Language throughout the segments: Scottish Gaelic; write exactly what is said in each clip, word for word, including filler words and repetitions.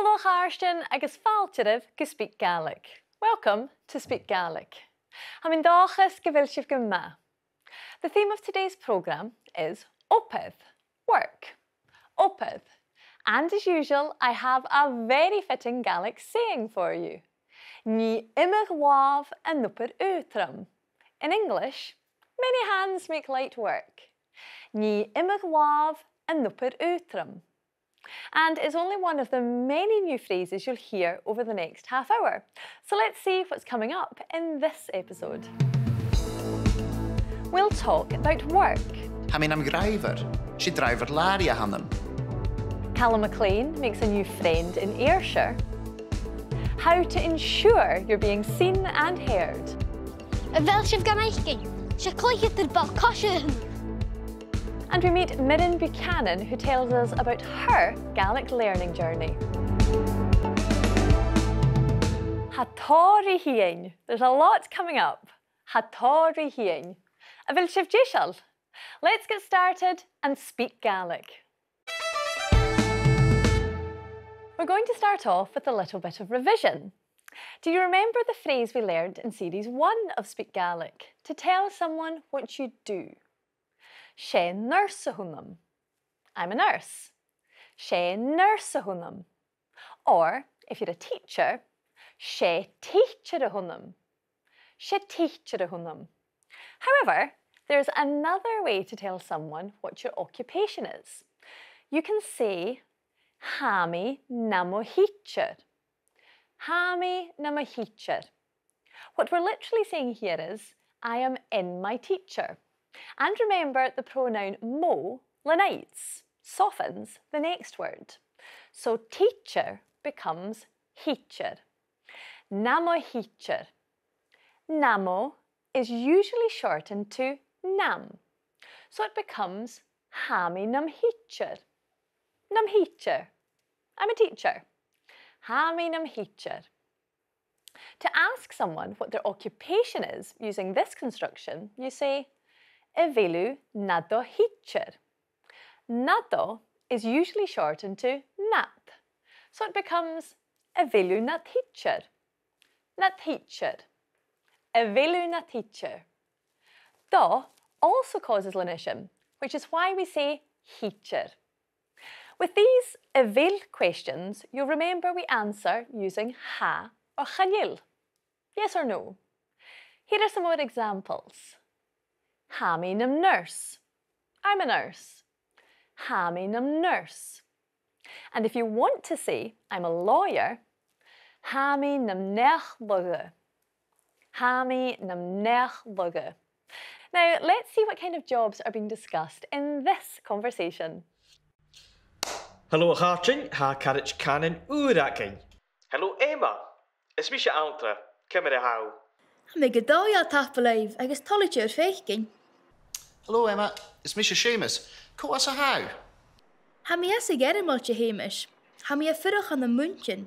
Halò a chàirdean agus fàilte oirbh gu SpeakGaelic. Welcome to SpeakGaelic. Tha mi an dòchas gu bheil sibh gu math. The theme of today's programme is obair, work. Obair. And as usual, I have a very fitting Gaelic saying for you. Nì iomadh làmh an obair aotrom. In English, many hands make light work. Nì iomadh làmh an obair aotrom. And it's only one of the many new phrases you'll hear over the next half hour. So let's see what's coming up in this episode. We'll talk about work. Tha mi nam dhràibhear. 'S e dràibhear làraidh a th' annam. Calum MacLean makes a new friend in Ayrshire. How to ensure you're being seen and heard. A bheil sibh gan fhaicinn? 'S e cluicheadair ball-coise a th' annam. And we meet Mirren Buchanan, who tells us about her Gaelic learning journey. Tha tòrr ri thighinn. There's a lot coming up. Tha tòrr ri thighinn. A bheil sibh deiseil? Let's get started and speak Gaelic. We're going to start off with a little bit of revision. Do you remember the phrase we learned in series one of Speak Gaelic? To tell someone what you do. 'S e nurse a th' annam. I'm a nurse. 'S e nurse a th' annam. Or, if you're a teacher, 's e tidsear a th' annam. 'S e tidsear a th' annam. However, there's another way to tell someone what your occupation is. You can say, tha mi nam thidsear. Tha mi nam thidsear. What we're literally saying here is, I am in my tidsear. And remember, the pronoun mo lenites, softens the next word. So tidsear becomes thidsear. Nam thidsear. Nam is usually shortened to nam. So it becomes tha mi nam thidsear. Nam thidsear. I'm a teacher. Tha mi nam thidsear. To ask someone what their occupation is using this construction, you say, a bheil thu nad thidsear. Nad is usually shortened to nad. So it becomes a bheil thu nad thidsear. Nad thidsear. A bheil thu nad thidsear. Do also causes lenition, which is why we say thidsear. With these a bheil questions, you'll remember we answer using tha or chan eil. Yes or no? Here are some more examples. Tha mi nam nurse. I'm a nurse. Tha mi nam nurse. And if you want to say, I'm a lawyer, tha mi nam neach-lagha. Tha mi nam neach-lagha. Now, let's see what kind of jobs are being discussed in this conversation. Halò a chàirdean, tha caraid cànain ùr againn. Halò, Emma. Is mise Anndra. Ciamar a tha thu? Tha mi gu dòigheil, tapadh leibh, agus toilichte ur faicinn. Halò, Emma. Is mise Seumas. Cò às a tha thu? Tha mi às a' Ghearmailt, a Sheumais. Tha mi a' fuireach ann am München.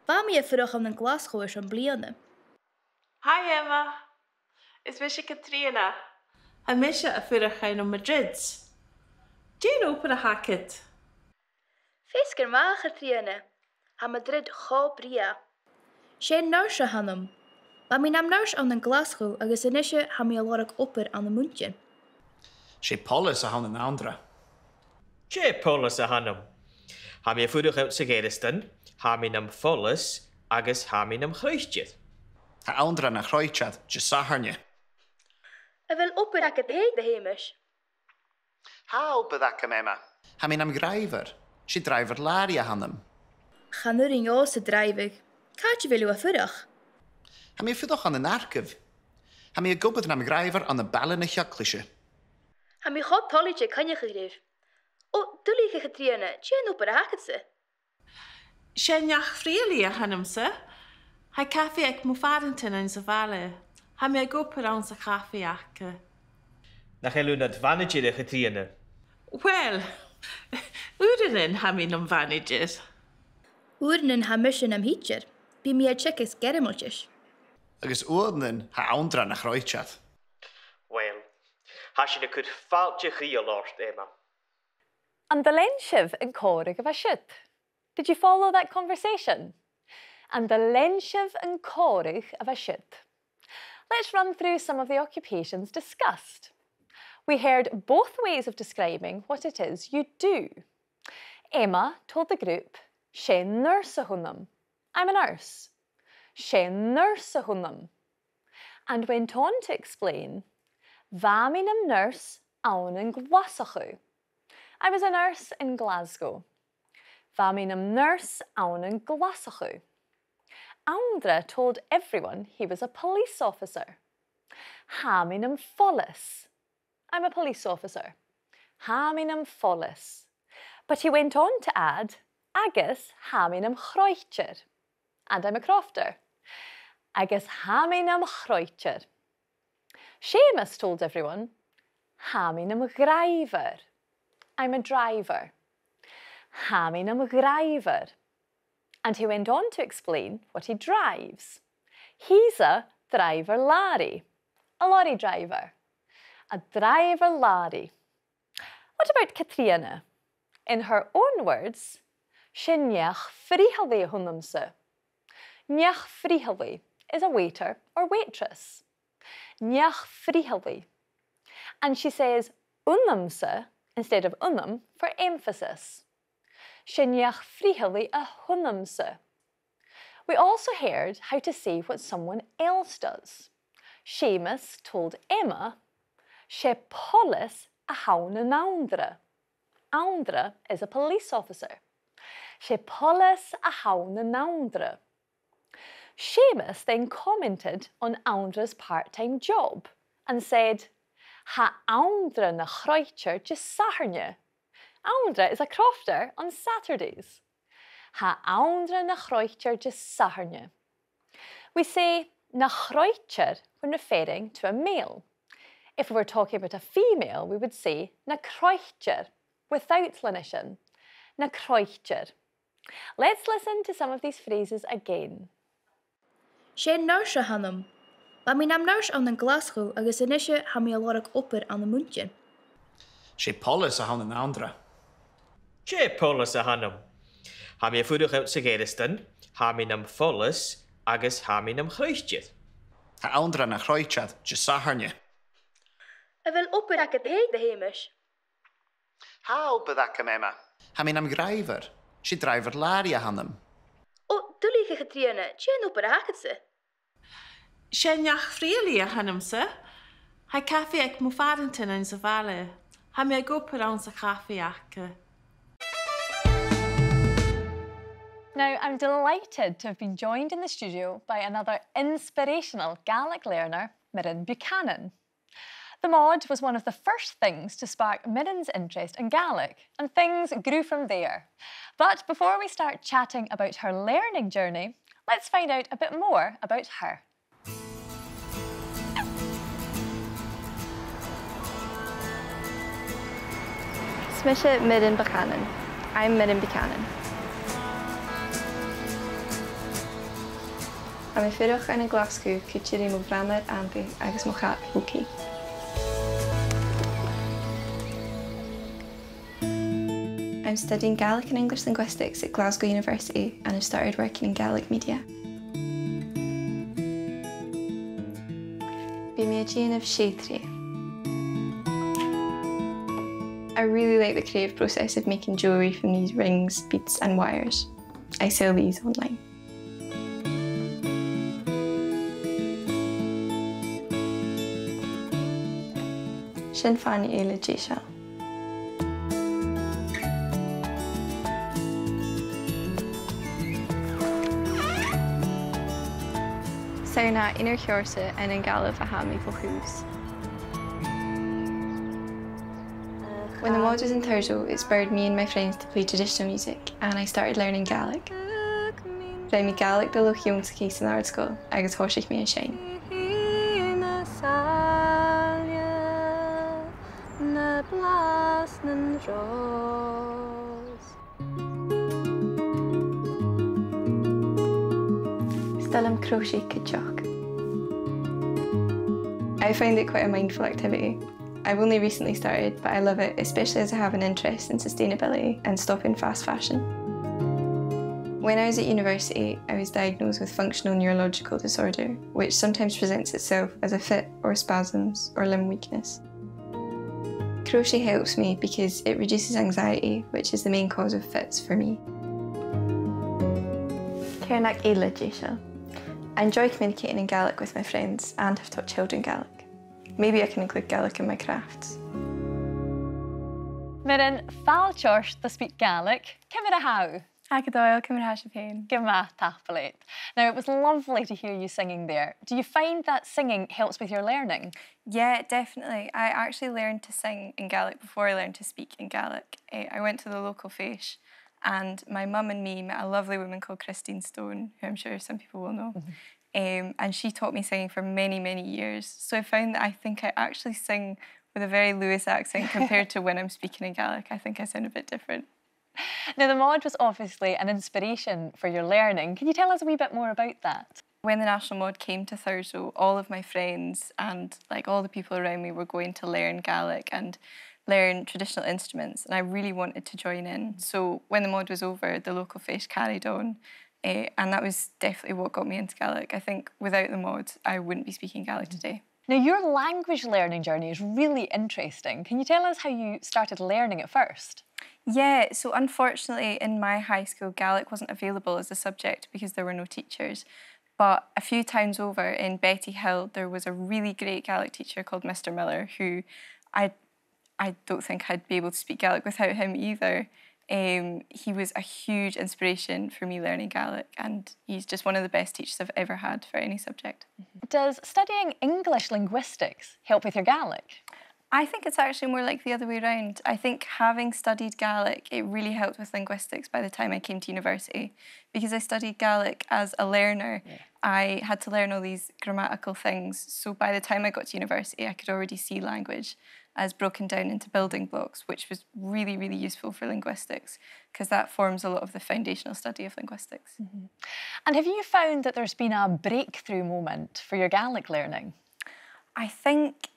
Bha mi a' fuireach ann an Glaschu airson bliadhna. Hi, Emma. Is mise Catrìona. Tha mise a' fuireach ann am Madrid. Dè an obair a th' agad? Feasgar math, a Chatrìona. Tha Madrid cho brèagha. 'S e nurs a th' annam. Bha mi nam nurs ann an Glaschu agus a-nise tha mi a' lorg obair ann am München. 'S e poileas a th' ann an Anndra. 'S e poileas a th' annam. Tha mi a' fuireach anns a' Ghearasdan, tha mi nam phoileas agus tha mi nam chroitear. Tha Anndra na chroitear Disathairne. A bheil obair agad fhèin, a Sheumais? Tha obair agam, Emma. Tha mi nam dhràibhear. 'S e dràibhear làraidh a th' annam. Chan urrainn dhòmhsa dràibheadh. Càit a bheil thu a' fuireach? Tha mi a' fuireach ann an Arcaibh. Tha mi ag obair nam dhràibhear ann am Baile na h-Eaglaise. Tha mi cho toilichte coinneachadh ribh. Ò, duilich, a Chatrìona, dè an obair a th' agadsa? 'S e neach-frialaidh a th' annamsa. Tha cafaidh aig mo phàrantan anns a' bhaile. Tha mi ag obair anns a' chafaidh aca. Nach eil thu nad mhanaidsear, a Chatrìona? Uill, uaireannan tha mi nam mhanaidsear. Uaireannan tha mise nam thidsear. Bidh mi a' teagasg Gearmailtis. Agus uaireannan tha Anndra na chroitear. Uill, tha sinn a' cur fàilte chridheil ort, Emma. An do lean sibh an còmhradh a bha siud? Did you follow that conversation? An do lean sibh an còmhradh a bha siud? Let's run through some of the occupations discussed. We heard both ways of describing what it is you do. Emma told the group, "'S e nurse a th' annam." I'm a nurse. "'S e nurse a th' annam." And went on to explain, "Bha mi nam nurse ann an Glaschu." I was a nurse in Glasgow. "Bha mi nam nurse ann an Glaschu." Anndra told everyone he was a police officer. "Tha mi nam phoileas." I'm a police officer. "Tha mi nam phoileas." But he went on to add, "Agus tha mi nam chroitear." And I'm a crofter. "Agus tha mi nam chroitear." Seumas told everyone, "Tha mi nam dhràibhear." I'm a driver. "Tha mi nam dhràibhear." And he went on to explain what he drives. He's a dràibhear làraidh, a lorry driver. A dràibhear làraidh. What about Catrìona? In her own words, "'S e neach-frithealaidh a th' annamsa." Neach-frithealaidh is a waiter or waitress. Neach-frithealaidh. And she says "annamsa" instead of "annam" for emphasis. "'S e neach-frithealaidh a th' annamsa." We also heard how to say what someone else does. Seumas told Emma, "'S e poileas a th' ann an Anndra." Anndra is a police officer. "'S e poileas a th' ann an Anndra." Seumas then commented on Anndra's part-time job and said, "Tha Anndra na chroitear Disathairne." Anndra is a crofter on Saturdays. "Tha Anndra na chroitear Disathairne." We say na chroitear when referring to a male. If we were talking about a female, we would say na croitear, without lenition. Na croitear. Let's listen to some of these phrases again. "'S e nurse a th' annam. Bha mi nam nurse ann an Glaschu agus a-nise tha mi a' lorg obair ann am Munchen." "'S e poileas a th' ann an Anndra." "'S e poileas a th' annam. Tha mi a' fuireach anns a' Ghearasdan, tha mi nam phoileas agus tha mi nam chroitear." "Tha Anndra na chroitear Disathairne." "A bheil obair agad fhèin, a Sheumais?" "Tha obair agam, Emma. Tha mi nam dhràibhear. 'S e dràibhear làraidh a th' annam." "Ò, duilich, a Chatrìona, dè an obair a th' agadsa?" "'S e neach-frithealaidh a th' annamsa. Tha cafaidh aig mo phàrantan anns a' bhaile. Tha mi ag obair anns a' chafaidh aca." Now, I'm delighted to have been joined in the studio by another inspirational Gaelic learner, Mirren Buchanan. The Mòd was one of the first things to spark Mirren's interest in Gaelic, and things grew from there. But before we start chatting about her learning journey, let's find out a bit more about her. 'S mise Mirren Buchanan. I'm Mirren Buchanan. Tha mi a' fuireach ann an Glaschu, cuide ri mo bhràthair Andy agus mo chat Loki. I'm studying Gaelic and English linguistics at Glasgow University and have started working in Gaelic media. Bidh mi a' dèanamh sèitre. I really like the creative process of making jewellery from these rings, beads and wires. I sell these online. Sin fàinne eile deiseil. 'S ann à Inbhir Sheòrsa ann an Gaillimh a tha mi bho thùs. When the Mòd was in Thurso, it spurred me and my friends to play traditional music, and I started learning Gaelic. Rinn mi Gàidhlig do luchd-ionnsachaidh san àrd-sgoil agus thòisich mi an sin. Is toil leam crochet cuideachd. I find it quite a mindful activity. I've only recently started, but I love it, especially as I have an interest in sustainability and stopping fast fashion. When I was at university, I was diagnosed with functional neurological disorder, which sometimes presents itself as a fit or spasms or limb weakness. Crochet helps me because it reduces anxiety, which is the main cause of fits for me. Cearnag eile deiseil. I enjoy communicating in Gaelic with my friends and have taught children Gaelic. Maybe I can include Gaelic in my crafts. Muireann, fàilte ort do SpeakGaelic. Ciamar a tha thu? Tha gu dòigheil, ciamar a tha sibh fhèin? Glè mhath, tapadh leat. Now, it was lovely to hear you singing there. Do you find that singing helps with your learning? Yeah, definitely. I actually learned to sing in Gaelic before I learned to speak in Gaelic. Eh, I went to the local fèis, and my mum and me met a lovely woman called Christine Stone, who I'm sure some people will know. Um, and she taught me singing for many, many years. So I found that I think I actually sing with a very Lewis accent compared to when I'm speaking in Gaelic. I think I sound a bit different. Now, the Mòd was obviously an inspiration for your learning. Can you tell us a wee bit more about that? When the National Mòd came to Thurso, all of my friends and, like, all the people around me were going to learn Gaelic and learn traditional instruments, and I really wanted to join in. So when the Mòd was over, the local fèis carried on, eh, and that was definitely what got me into Gaelic. I think without the Mòd, I wouldn't be speaking Gaelic today. Now, your language learning journey is really interesting. Can you tell us how you started learning at first? Yeah, so unfortunately in my high school, Gaelic wasn't available as a subject because there were no teachers. But a few towns over in Bettyhill, there was a really great Gaelic teacher called Mister Miller, who I, I don't think I'd be able to speak Gaelic without him either. Um, he was a huge inspiration for me learning Gaelic, and he's just one of the best teachers I've ever had for any subject. Does studying English linguistics help with your Gaelic? I think it's actually more like the other way round. I think having studied Gaelic, it really helped with linguistics by the time I came to university, because I studied Gaelic as a learner. Yeah. I had to learn all these grammatical things, so by the time I got to university, I could already see language as broken down into building blocks, which was really, really useful for linguistics, 'cause that forms a lot of the foundational study of linguistics. Mm-hmm. And have you found that there's been a breakthrough moment for your Gaelic learning? I think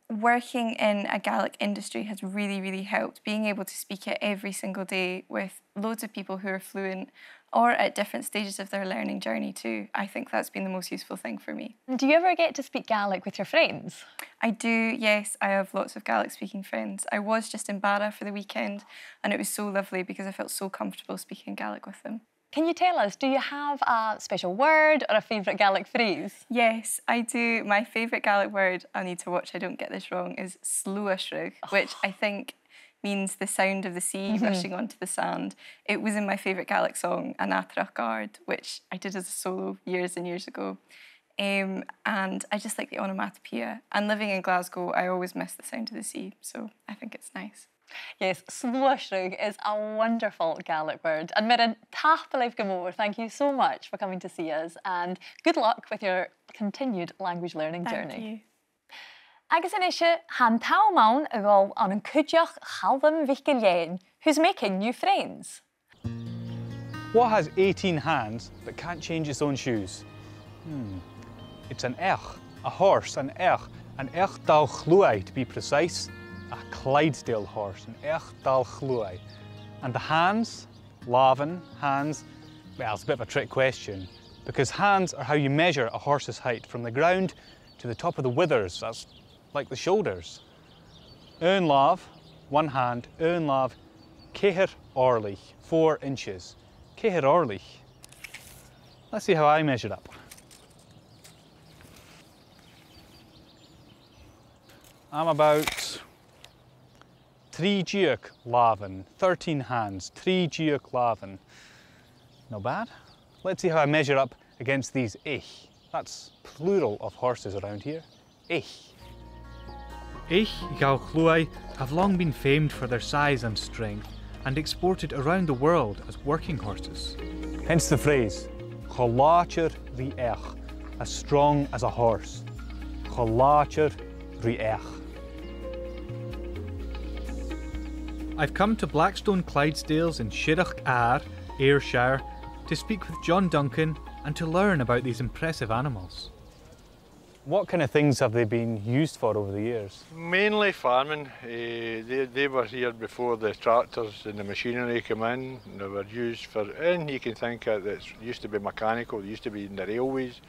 working in a Gaelic industry has really, really helped. Being able to speak it every single day with loads of people who are fluent or at different stages of their learning journey too, I think that's been the most useful thing for me. And do you ever get to speak Gaelic with your friends? I do, yes. I have lots of Gaelic-speaking friends. I was just in Barra for the weekend, and it was so lovely because I felt so comfortable speaking Gaelic with them. Can you tell us, do you have a special word or a favourite Gaelic phrase? Yes, I do. My favourite Gaelic word, I'll need to watch I don't get this wrong, is sluaisreadh, which I think means the sound of the sea rushing onto the sand. It was in my favourite Gaelic song, An Athrach Gàrd, which I did as a solo years and years ago. Um, and I just like the onomatopoeia. And living in Glasgow, I always miss the sound of the sea, so I think it's nice. Yes, sluaisreadh is a wonderful Gaelic word. And Muireann, tapadh leibh gu mòr. Thank you so much for coming to see us, and good luck with your continued language learning journey. Thank you. Agus a-nise, tha an t-àm ann a dhol ann an cuideachd Chaluim MhicIllEathain, who's making new friends. What has eighteen hands but can't change its own shoes? Hmm. It's an each, a horse, an each, an each Dhòmhnaill Chluaidh, to be precise, a Clydesdale horse, an each Dhòmhnaill Chluaidh. And the hands, làmhan, hands, well, it's a bit of a trick question, because hands are how you measure a horse's height, from the ground to the top of the withers, that's like the shoulders. Aon làmh, one hand, aon làmh, ceithir òirlich, four inches. Ceithir òirlich. Let's see how I measure up. I'm about trì deug làmhan, thirteen hands, trì deug làmhan. Not bad. Let's see how I measure up against these eich. That's plural of horses around here. Eich. Eich Dhòmhnaill Chluaidh have long been famed for their size and strength and exported around the world as working horses. Hence the phrase, cho làidir ri each, as strong as a horse. Cho làidir ri each. I've come to Blackstone Clydesdales in Siorrachd Àir, Ayrshire, to speak with John Duncan and to learn about these impressive animals. What kind of things have they been used for over the years? Mainly farming. Eh, they, they were here before the tractors and the machinery came in. They were used for anything you can think of that used to be mechanical. They used to be in the railways.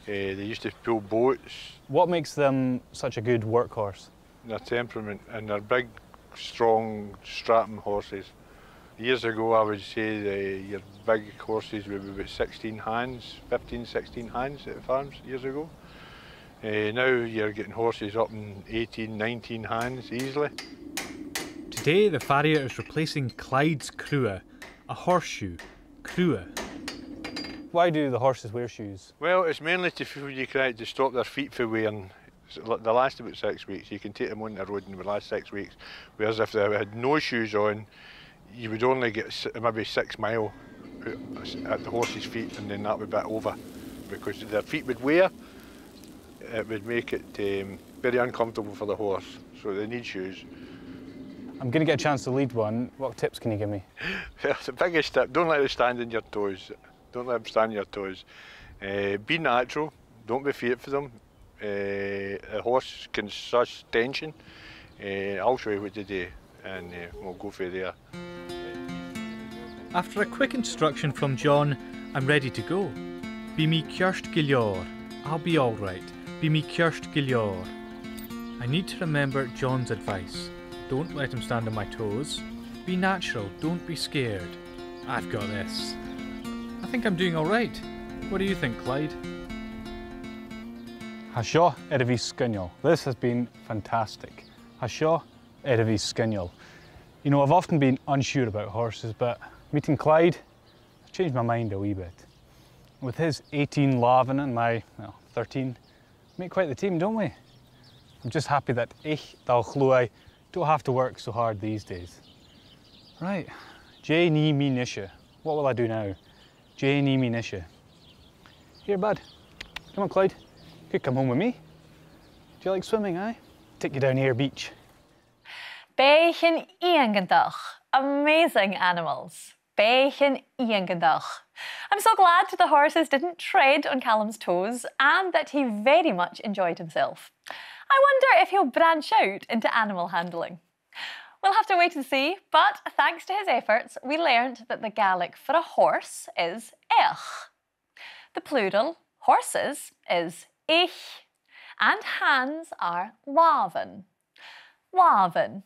Eh, they used to pull boats. What makes them such a good workhorse? Their temperament and their big, strong, strapping horses. Years ago, I would say the, your big horses would be about sixteen hands, fifteen, sixteen hands at the farms years ago. Eh, now you're getting horses up in eighteen, nineteen hands easily. Today, the farrier is replacing Clyde's crwtha, a horseshoe, crwtha. Why do the horses wear shoes? Well, it's mainly to, for you can, to stop their feet from wearing. So, li-, the last about six weeks, you can take them on the road in the last six weeks, whereas if they had no shoes on, you would only get s-, maybe six mile, uh, at the horse's feet, and then that would be over, because their feet would wear, it would make it, um, very uncomfortable for the horse, so they need shoes. I'm gonna get a chance to lead one. What tips can you give me? Well, the biggest tip, don't let them stand on your toes. Don't let them stand on your toes. Eh, be natural, don't be feared for them. Eh, a horse can suss tension. Eh, I'll show you what to do, and, eh, we'll go from there. After a quick instruction from John, I'm ready to go. Bidh mi ceart gu leòr. I'll be all right. Bidh mi ceart gu leòr. I need to remember John's advice. Don't let him stand on my toes. Be natural, don't be scared. I've got this. I think I'm doing all right. What do you think, Clyde? Tha seo air a bhith sgoinneil. This has been fantastic. Tha seo air a bhith sgoinneil. You know, I've often been unsure about horses, but meeting Clyde has changed my mind a wee bit. With his eighteen làmhan and my, well, thirteen, make quite the team, don't we? I'm just happy that ich dal chluai don't have to work so hard these days. Right, dè nì mi a-nise? What will I do now? Dè nì mi a-nise? Here, bud. Come on, Clyde. You could come home with me. Do you like swimming, aye? Take you down Ayr Beach. Beathaichean iongantach. Amazing animals. Beathaichean iongantach. I'm so glad the horses didn't tread on Calum's toes and that he very much enjoyed himself. I wonder if he'll branch out into animal handling. We'll have to wait and see, but thanks to his efforts, we learned that the Gaelic for a horse is each. The plural, horses, is eich, and hands are làmhan. Làmhan.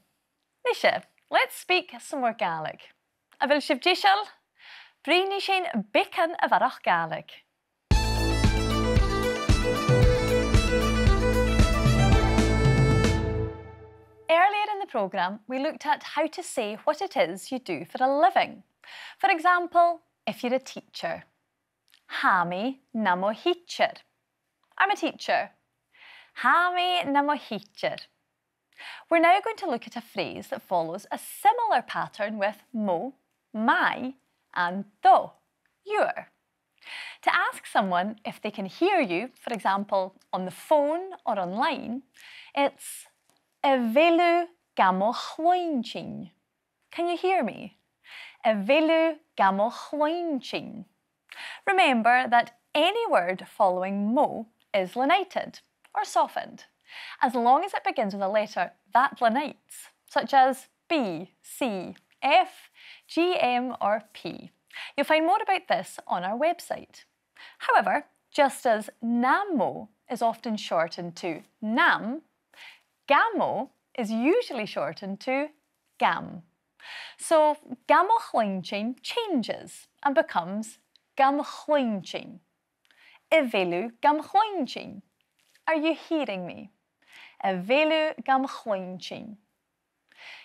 Nise, let's speak some more Gaelic. A bheil sibh deiseil? Bruidhnidh sinn beagan a bharrachd Gàidhlig. Earlier in the programme, we looked at how to say what it is you do for a living. For example, if you're a teacher. Tha mi na mo thidsear. I'm a teacher. Tha mi na mo thidsear. We're now going to look at a phrase that follows a similar pattern with mo, my, and do, your. To ask someone if they can hear you, for example, on the phone or online, it's a bheil thu gam chluinntinn? Can you hear me? A bheil thu gam chluinntinn? Remember that any word following mo is lenited, or softened, as long as it begins with a letter that lenites, such as B, C, F, G, M or P. You'll find more about this on our website. However, just as na mo is often shortened to nam, gam is usually shortened to gam. So, gam chluinntinn changes and becomes gam chluinntinn. A bheil thu gam chluinntinn? Are you hearing me? A bheil thu gam chluinntinn?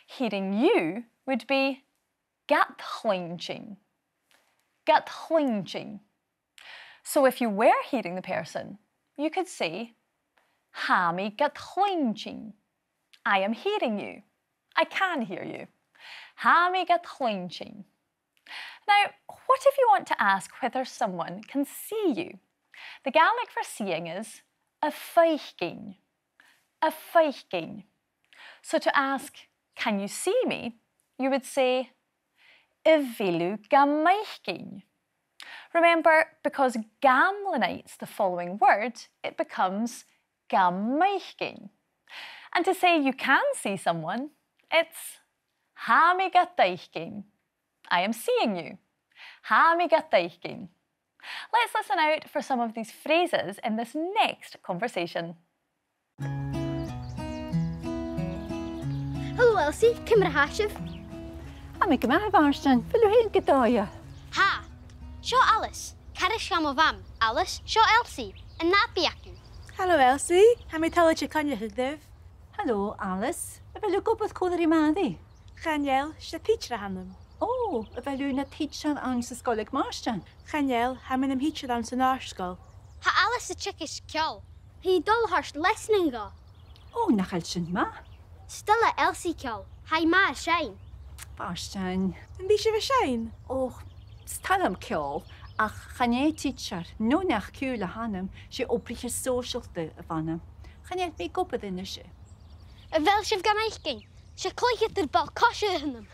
Hearing you would be gad chluinntinn. Gad chluinntinn. So if you were hearing the person, you could say, tha mi gad chluinntinn. I am hearing you. I can hear you. Tha mi gad chluinntinn. Now, what if you want to ask whether someone can see you? The Gaelic for seeing is a' faicinn. A' faicinn. So to ask, can you see me? You would say, a bheil thu gam fhaicinn? Remember, because gam leanaidhs the following word, it becomes gam fhaicinn. And to say you can see someone, it's tha mi gad fhaicinn. I am seeing you. Tha mi gad fhaicinn. Let's listen out for some of these phrases in this next conversation. Hello, Elsie. Ciamar a tha sibh? Tha mi gu math, a Mhàrtainn. A bheil thu fhèin gu dòigheil? Tha. Seo Alice, caraid dha mo mham. Alice, seo Elsie, an nàbaidh againn. Hello, Elsie. Tha mi toilichte coinneachadh ribh. Hello, Alice. A bheil thu ag obair còmhla ri Màiri? Chan eil, 's e tidsear a th' annam. Ò, a bheil thu na tidsear anns an sgoil aig Màrtainn? Chan eil, tha mi nam thidsear anns an àrd-sgoil. Tha Alice a' teagasg ceòl. Tha i a' dol a thoirt leasanan dha. Ò, nach eil sin math? 'S toil le Elsie ceòl. Tha i math air seinn. Màrtainn. Am bi sibh a' seinn? Ò, 's toil leam ceòl, ach chan e tidsear no neach-ciùil a th' annam, 's e obraiche sòisealta a bh' annam. Chan eil mi ag obair a-nise. A bheil sibh gam fhaicinn? 'S e cluicheadair ball-coise a th' annam.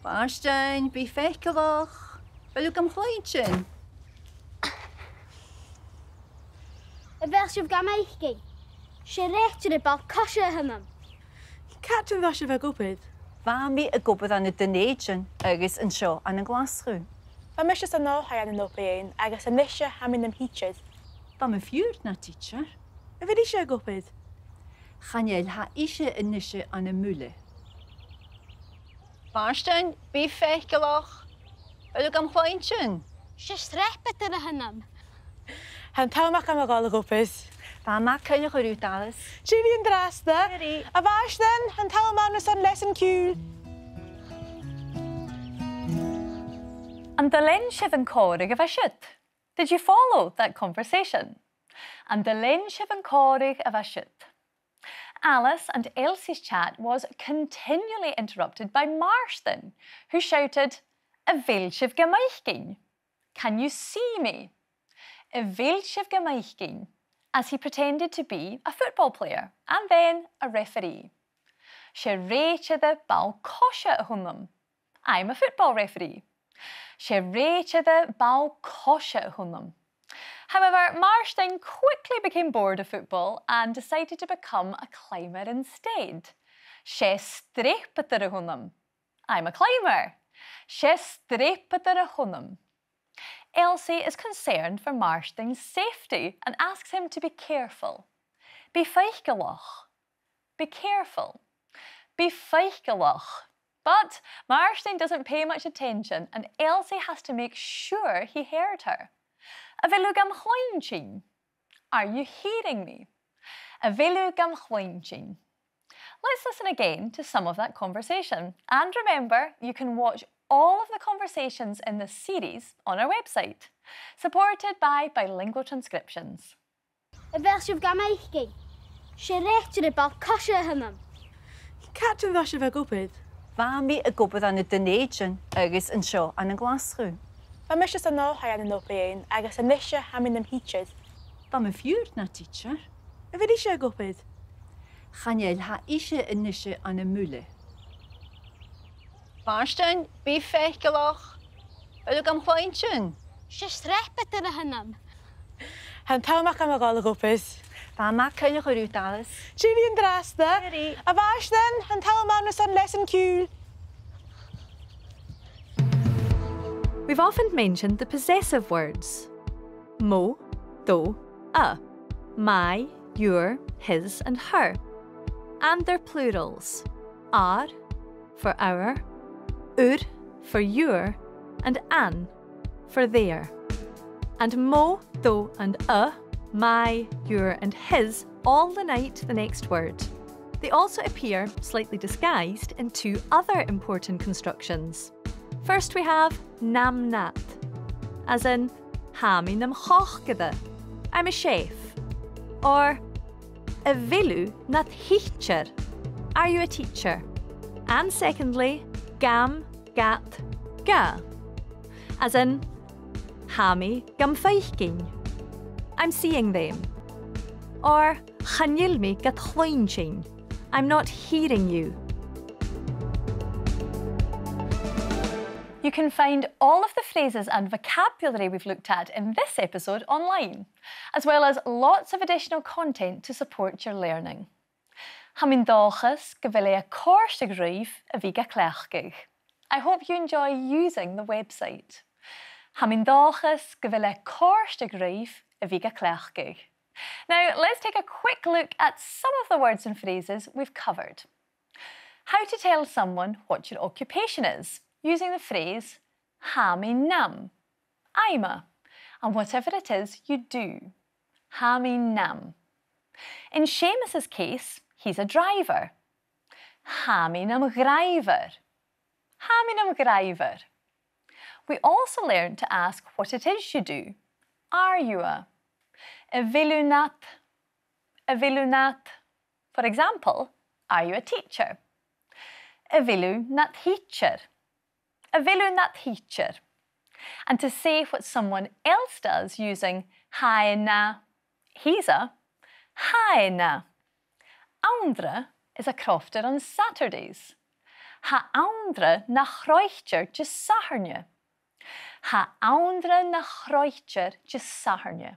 Màrtainn, bi faiceallach. A bheil thu gam chluinntinn? A bheil sibh gam fhaicinn? 'S e rèitear ball-coise a th' annam. Càit an robh sibh ag obair? Bha mi ag obair ann an Dùn Èideann agus an seo ann an Glaschu. Bha mise san oilthigh ann an Obar Dheathain agus a-nise tha mi nam thidsear. Bha mo phiuthar na tidsear. A bheil ise ag obair? Chan eil, tha ise a-nise ann am Muile. Màrtainn, bi faiceallach. A bheil thu gam chluinntinn? 'S e sreapadar a th' annam. Tha an t-àm agam a dhol a dh'obair. Tha mi a' coinneachadh riut, Alice. Tìoraidh an-dràsta. Tìoraidh. A Mhàrtainn, tha an t-àm ann airson leasan ciùil. An do lean sibh an còmhradh a bha siud? Did you follow that conversation? An do lean sibh an còmhradh a bha siud? Alice and Elsie's chat was continually interrupted by Màrtainn, who shouted, "A bheil sibh gam fhaicinn? Can you see me? A bheil sibh gam fhaicinn?" as he pretended to be a football player and then a referee. 'S e rèitear ball-coise a th' annam. I'm a football referee. 'S e rèitear ball-coise a th' annam. However, Màrtainn quickly became bored of football and decided to become a climber instead. 'S e sreapadar a th' annam. I'm a climber. 'S e sreapadar a th' annam. Elsie is concerned for Màrtainn's safety and asks him to be careful. Bi faiceallach. Be careful. Bi faiceallach. But Màrtainn doesn't pay much attention and Elsie has to make sure he heard her. A bheil thu gam chluinntinn? Are you hearing me? A bheil thu gam chluinntinn? Let's listen again to some of that conversation. And remember, you can watch all of the conversations in this series on our website, supported by Bilingual Transcriptions. A bheil sibh gam fhaicinn? 'S e rèitear ball-coise a th' annam. Càit an robh sibh ag obair? Bha mi ag obair ann an Dùn Èideann agus an seo ann an Glaschu. Bha mise san oilthigh ann an Obar Dheathain agus a-nise tha mi nam thidsear. Bha mo phiuthar na tidsear. A bheil ise ag obair? Chan eil, tha ise a-nise ann am Muile. Màrtainn, bi faiceallach. A bheil thu gam chluinntinn? 'S e sreapadar a th' annam. Tha an t-àm agam a dhol a dh'obair. Tha mi a' coinneachadh riut, Alice. Tìoraidh an-dràsta. Tìoraidh. A Mhàrtainn, tha an t-àm ann airson leasan ciùil. We've often mentioned the possessive words. Mo, do, a. My, your, his and her. And their plurals. Ar for our, ur for your, and an for their. And mo, do and a, my, your and his all leanait the next word. They also appear, slightly disguised, in two other important constructions. First we have nam nad, as in, tha mi nam chòcaire, I'm a chef, or a bheil thu nad thidsear, are you a teacher? And secondly, gam, gad, ga, as in, tha mi gam faicinn, I'm seeing them, or chan eil mi gad chluinntinn, I'm not hearing you. You can find all of the phrases and vocabulary we've looked at in this episode online, as well as lots of additional content to support your learning. Tha mi 'n dòchas gu bheil e a' còrdadh ribh a bhith ga cleachdadh. I hope you enjoy using the website. Tha mi 'n dòchas gu bheil e a' còrdadh ribh a bhith ga cleachdadh. Now, let's take a quick look at some of the words and phrases we've covered. How to tell someone what your occupation is, using the phrase tha mi nam, I'm a, and whatever it is you do. Tha mi nam. In Seumas's case, he's a driver. Tha mi nam dhràibhear. Tha mi nam dhràibhear. We also learned to ask what it is you do. Are you a? A bheil thu nad? A bheil thu nad? For example, are you a teacher? A bheil thu nad thidsear? A bheil thu nad thidsear? And to say what someone else does using tha e na, he's a, tha e na. Anndra is a crofter on Saturdays. Tha Anndra na chroitear Disathairne. Tha Anndra na chroitear Disathairne.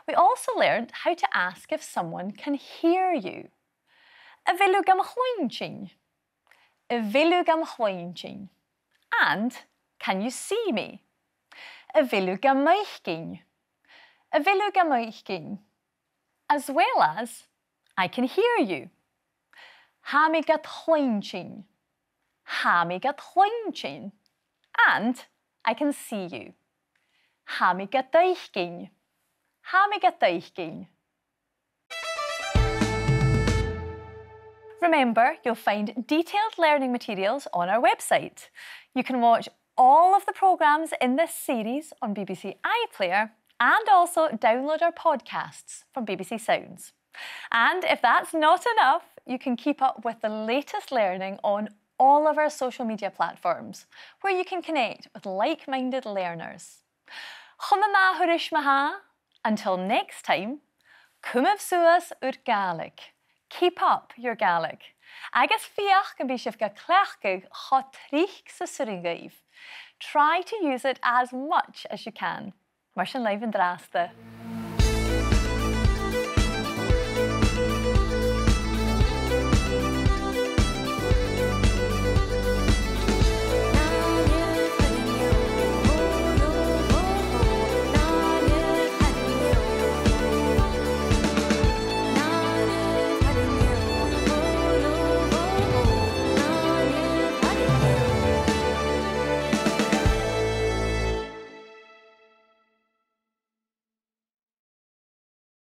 We also learned how to ask if someone can hear you. A bheil thu gam chluinntinn? A bheil thu gam chluinntinn? And can you see me? A bheil thu gam fhaicinn? A bheil thu gam fhaicinn? As well as, I can hear you. Tha mi gad chluinntinn. Tha mi gad chluinntinn. And I can see you. Tha mi gad fhaicinn. Tha mi gad fhaicinn. Remember, you'll find detailed learning materials on our website. You can watch all of the programmes in this series on B B C iPlayer and also download our podcasts from B B C Sounds. And if that's not enough, you can keep up with the latest learning on all of our social media platforms, where you can connect with like-minded learners. Chun an ath thuras ma-thà, until next time, cumaibh suas ur Gàidhlig. Keep up your Gaelic. Agus feuch gum bi sibh ga cleachdadh cho tric 's as urrainn dhuibh. Try to use it as much as you can. Mar sin leibh an-dràsta.